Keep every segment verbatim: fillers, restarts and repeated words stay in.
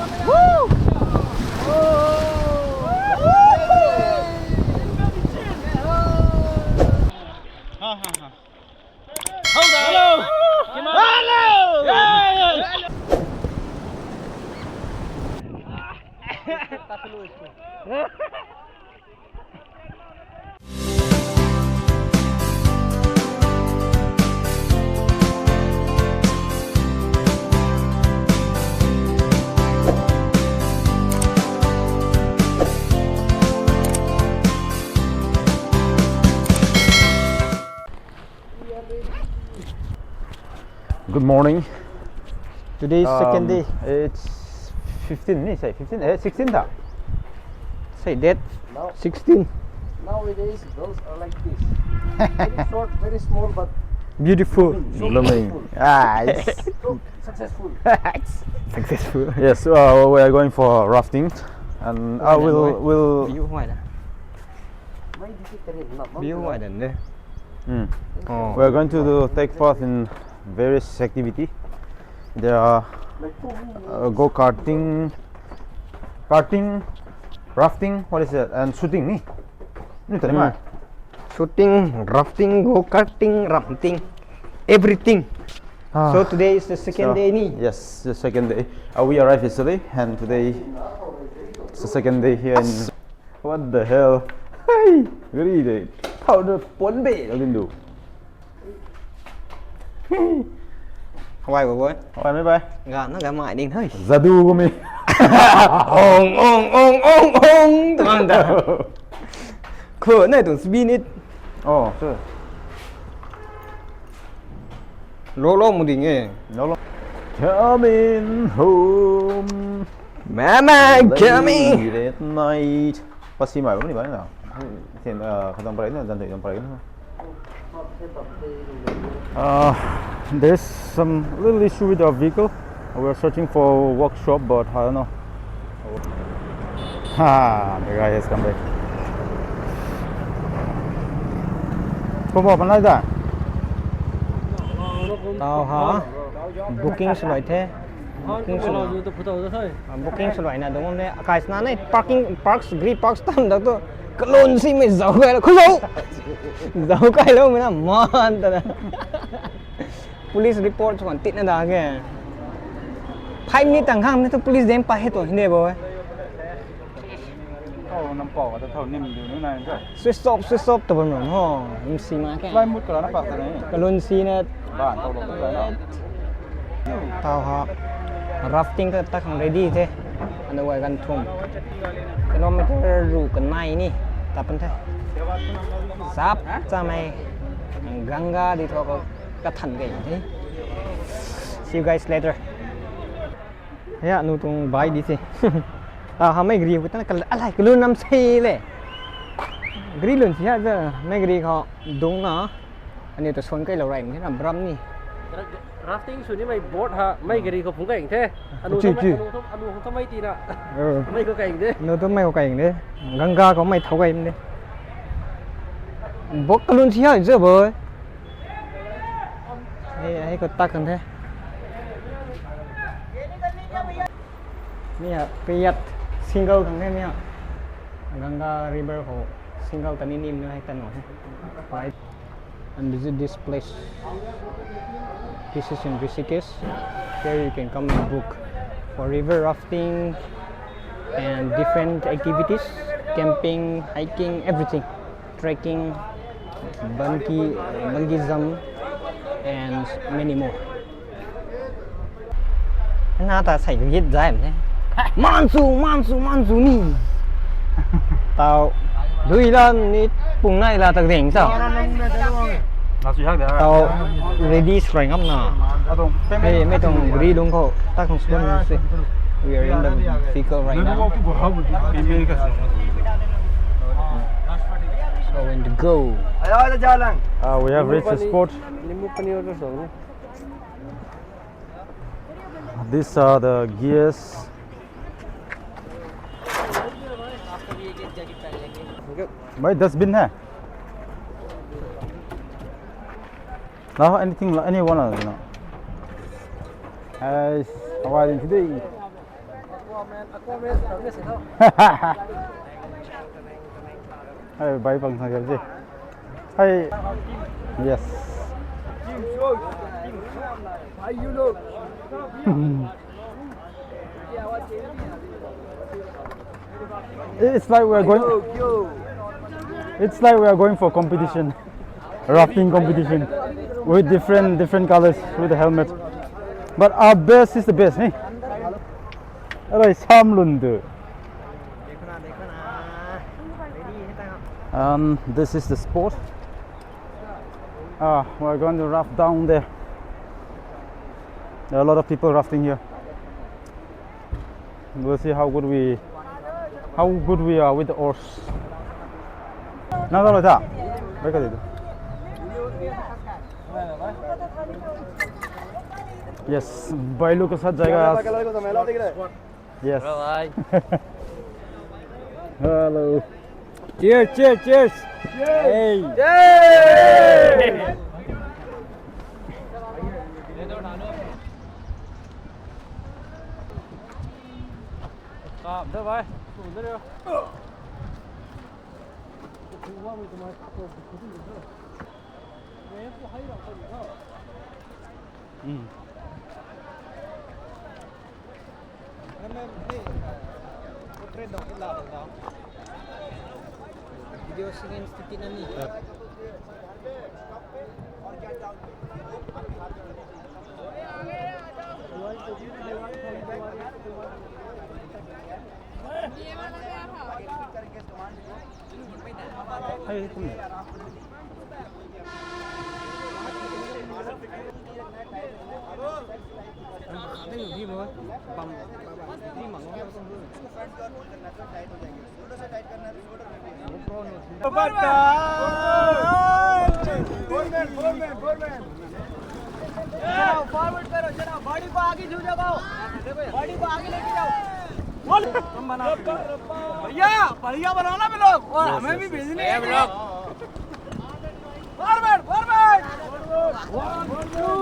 Ha, ha, ha. Hello. Hello. Good morning. Today is second Um, day. It's fifteen, ni say fifteen, eh, sixteen tha? Say date. Now, sixteen. Nowadays, girls are like this. Very short, very small, but Beautiful. Blooming. Blooming. Ah, it's So successful. Successful. Yes, uh, we are going for rafting, and I Why will, not? will View why not? View why not? Mm. Oh. We are going to do, take part in various activity. There are uh, go karting, karting, rafting. What is it? And shooting, ni? Ni tadi mai. Shooting, rafting, go karting, rafting, everything. Ah. So today is the second So, day, ni? Yes, the second day. Uh, we arrived yesterday, and today it's the second day here in What the hell? Hey, gari de. How the pon be? Lo din du. Hawai bo boy. Hawai mai bai. Ga na ga mai ding hei. Jadu ko mi. Ong ong ong ong ong. Tuang da. Ko na tu speed ni. Oh, sure. Lo lo mu ding e. Lo lo. Coming home. Mama coming. Late at night. Pasi mai bam ni bai na. Sin, ah, khatang parai na, jan thei khatang parai na. Uh, there's some little issue with our vehicle. We're searching for workshop, but I don't know. Ha, the guy has come back. Pumba panai da. Tau ha. Booking swlou the. Booking swlou. Ah, booking swlou na dong ne. Akai sna ne parking, parks, gri parks tam da tu. Kalun si me zau kai lo. Khuzau. Zau kai lo me na man ta na. Police report swan tit na da ke. Five minute tang khang ne tu police dem pa he tu hine bo. Oh, nam pau ka ta thau nim diu ni nai ka. Switch off, switch off ta bam ram ho. Nim si ma ke. Fly mode ka la na pak ta nai. Kalun si na. Ban thau lo ta na. Tau ha. Rafting ka ta khang ready the. Anu wai gan thum. Kilometer ru ka nai ni. Ta pan the. Sap cha mai. Ganga di thau ka. Ka than kei the. See you guys later. Ya, nu tuang bai di se. Ah, ha, mei gari hu tana kal-, alai, kalun nam sei le. Gari lun si ha, za, mei gari khou dung na. Ani ta suan kai lou rai, mei na bram ni. Ra-, rafting sw ni mei boat ha, mei gari khou phung kai the. Anu Chui, tho mei, chui. Anu tho, anu tho mei ti na. Mei khou kai de. Anu tho mei khou kai de. Ganga khou mei thau kai de. Boat kalun si ha, za boy. Hei, hei khou tak kan the. Mi ha, piyat single kan the mi ha. Ganga River khou single ta ni nim na hei ta no he. Right. And visit this place. This is in Rishikesh. Here you can come and book for river rafting and different activities, camping, hiking, everything. Trekking, bungee, bungee jump, and many more. Na ta sai git zai ne. Mansu, mansu, mansu ni. Tau, dui lan ni pung nai la tak ding sa. Tau, ready swlou ngam na. Hey, mei tuang gari lung khou, tak khang swlou se. We are in the vehicle right now. So when to go. Uh, we have reached the spot. These are the gears. Bhai, dustbin hai? No, anything, anyone, no. Guys, how are you today? Hey, bye bang sa ji. Hey, yes. It's like we are going. It's like we are going for competition, rafting competition, with different different colors with the helmet. But our best is the best, hey. Alright, Sam Lundu. And this is the spot. Ah, we're going to raft down there. There are a lot of people rafting here. We'll see how good we how good we are with the oars. Nang kalo ta? Bai ka de. Yes, bhai lou ka saath jayega. Yes. Hello, bhai. Hello. Cheers, cheers, cheers. Hey. Kam da bhai. Sunder yo. Hmm. Video singin stitin ani. चलाओ, फॉरवर्ड करो, चलाओ, बॉडी को आगे झुक जाओ, बॉडी को आगे लेके जाओ। बोल, तुम बनाओ। भैया, भैया बनाओ ना हम लोग, और हमें भी भेजने हैं। Forward, forward. One, two।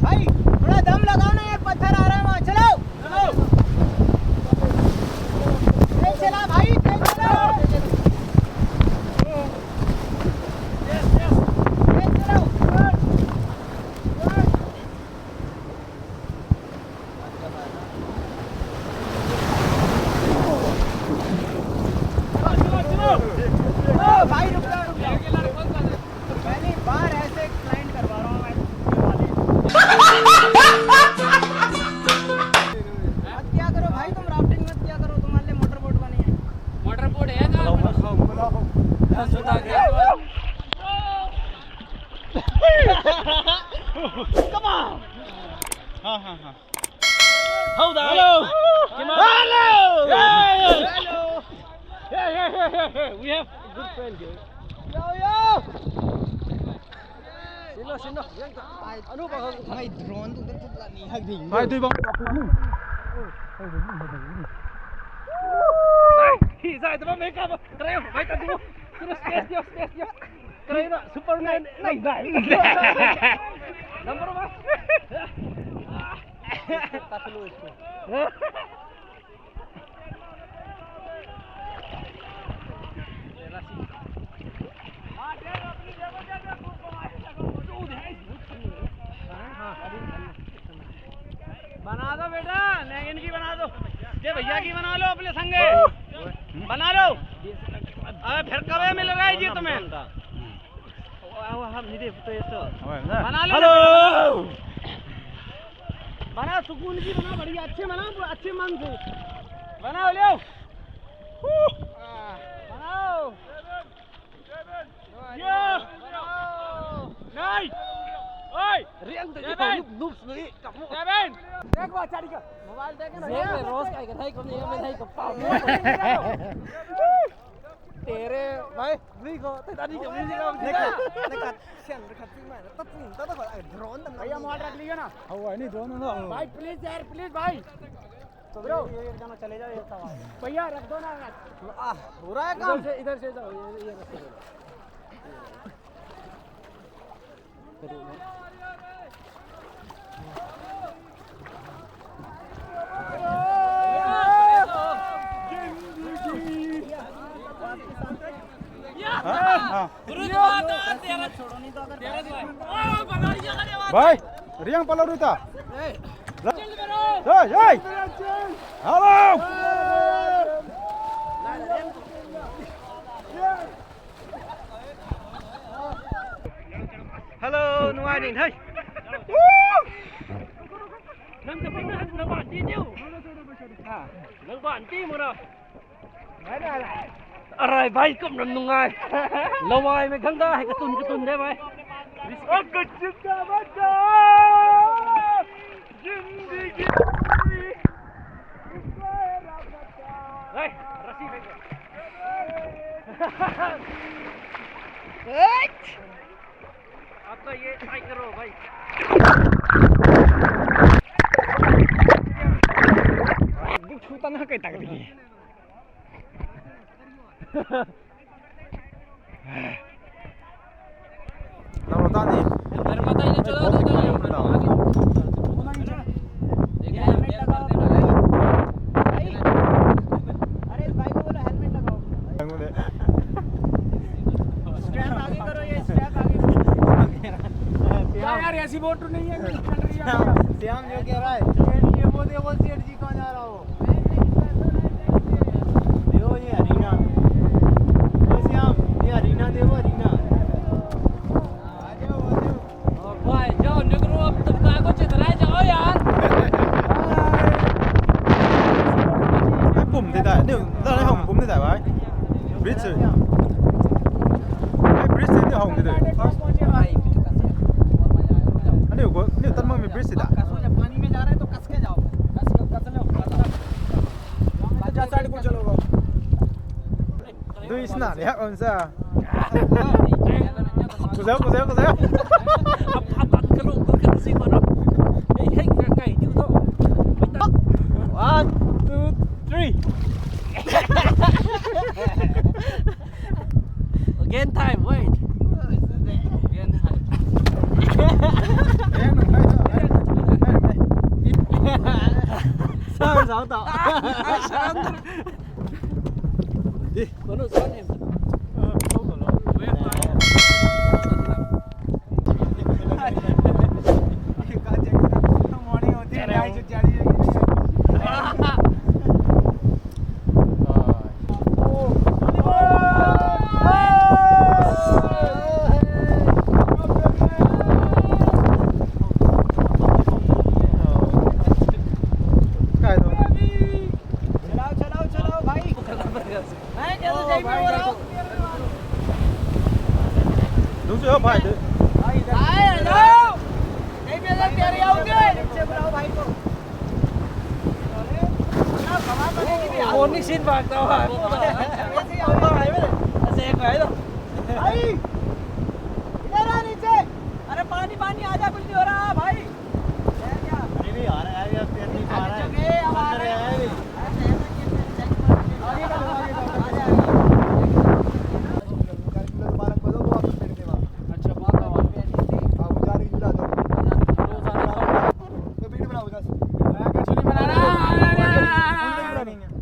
भाई, थोड़ा दम लगाओ ना यार, पत्थर आ रहा है वहाँ, चलो। तेज चला भाई, तेज चला। तेज चलाओ। ओ, भाई, रुक जाओ, रुक जाओ। पहली बार ऐसे क्लाइंट करवा रहा हूँ मैं, छुट्टी वाले। मत किया करो भाई, तुम राफ्टिंग मत किया करो, तुम्हारे लिए मोटर बोट बनी है। मोटर बोट है ना? Come on! हाँ, हाँ, हाँ। Hello! Hello! Hey! Hello! Hey, hey, hey, hey, hey! We have good friend here. Yo, yo! Sino, sino? Ano ba? May drone tu, tu, tu, la ni hag ding. Hai, tu bang. Hey, hey, hey, hey. Hey, hey, hey, hey. Hey, hey, hey, hey. Hey, hey, hey, hey. Karaina Superman. Nahi, nahi. Number one. बना दो बेटा, नैगिन की बना दो। ये भैया की बना लो अपने संगे। बना लो। अबे फिर कब मिल रहा है जी तुम्हें? बना लो। Hello। बना, सुकून की बना, बढ़िया, अच्छे बना, अच्छे मन से। बनाओ, ले आओ। बनाओ। Nice। Riang tei di khou noob, noob sw ni, kamu. Seven. Dekhna chari ka. Mobile dekh na. Zek le Rose kai ka thei kum ni, ka thei kum pau. Tere, bhai, ni ko, tei tani ko, ni ko. Dekha, dekha, sian dekha, ting mai, tat ting, tat tat, ai drone tam. भैया, mobile रख लीजिए ना। How, ai ni drone na. भाई, please यार, please भाई। तो bro, ये, ये गाना चले जाओ, ये सब। भैया, रख दो ना। आ, हो रहा है काम। इधर से, इधर से जाओ, ये, ये रखो। भाई, रियांग पालो रुता। Hey, hey. Hello. Hello, nungai ni, hey. Nang ta ping na, nang ban ti diu. Ha, nang ban ti mo na. Arai, bhai, kum ram nungai. Lawai mei khang da, hei katun katun de, bhai. Zindagi. Hey, rasi bhai. Hey! आपका ये ट्राई करो भाई। Buk thu tan ha kai tak di. Nang rota ni. Nang rota ni, chalo, chalo, chalo. अरे, इस भाई को बोलो, हेलमेट लगाओ। Strap आगे करो, ये strap आगे। क्या यार, ऐसी मोटर नहीं है, चल रही है। श्याम जो कह रहा है, ये, ये वो देखो, सेठ जी कहाँ जा रहा हो? यो, ये अरीना। ओ श्याम, ये अरीना देखो, अरीना। आ जाओ, आ जाओ। ओ भाई, जाओ, निकलो, अब तुम कागज चितराए जाओ यार। Ai pum de dai, niu, dai hong pum de dai, bhai. Bridge se. Ai bridge se, niu hong de dai. Aniu go, niu tan makmei bridge se da. पानी में जा रहा है तो कस के जाओ। कस के, कस लो, कस लो। अच्छा, side को चलो। Dui sna ni hak on sa. Kuzau, kuzau, kuzau. Ap, ap, ap, kalung, kalung, kalung, kalung. Hey, hey, kai, kai, diu to. One, two, three. Again time, wait. Again time. Sao, sao tau. Ai, sao tau. Di. Kono sa ni. Morning hoti hai, night se jari hai. Kai to. चलाओ, चलाओ, चलाओ भाई। मैं कहता जय भी हो रहा हूँ। दूसरे हो भाई, दे। भाई, इधर। भाई, हेलो। जय भी हो, तैयारी आओगे? नीचे बुलाओ भाई को। बुलाओ, भगवान बने की भी आओ। Morning scene भागता हुआ। ऐसे ही आओ भाई। ऐसे एक भाई तो। भाई, इधर आ नीचे। अरे पानी, पानी, आजा, कुछ नहीं हो रहा भाई। अरे भी आ रहा है, अभी अब तैर नहीं पा रहा है। अंदर है अभी। अच्छा, वहाँ का वाला। हाँ, वो जा रही है, जा दो। तो वीडियो बनाओ, जा। मैं कचौरी बना रहा हूँ।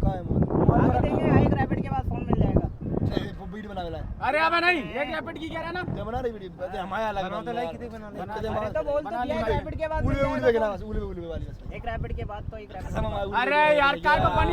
कहाँ है मोबाइल? आगे देखेंगे, एक रैपिड के बाद फोन मिल जाएगा। अच्छा, ये वीडियो बना रहा है। अरे, अब नहीं, एक रैपिड की कह रहा ना? जब बना रही वीडियो। अरे, हमारा अलग बना तो लाइक कितने बना ले? अरे, तो बोल तो दिया, एक रैपिड के बाद उड़वे, उड़वे के नाम से, उड़वे, उड़वे वाली बस। एक रैपिड के बाद तो एक रैपिड। कसम हमारे उड़वे अरे यार, वाली। काय को बनी?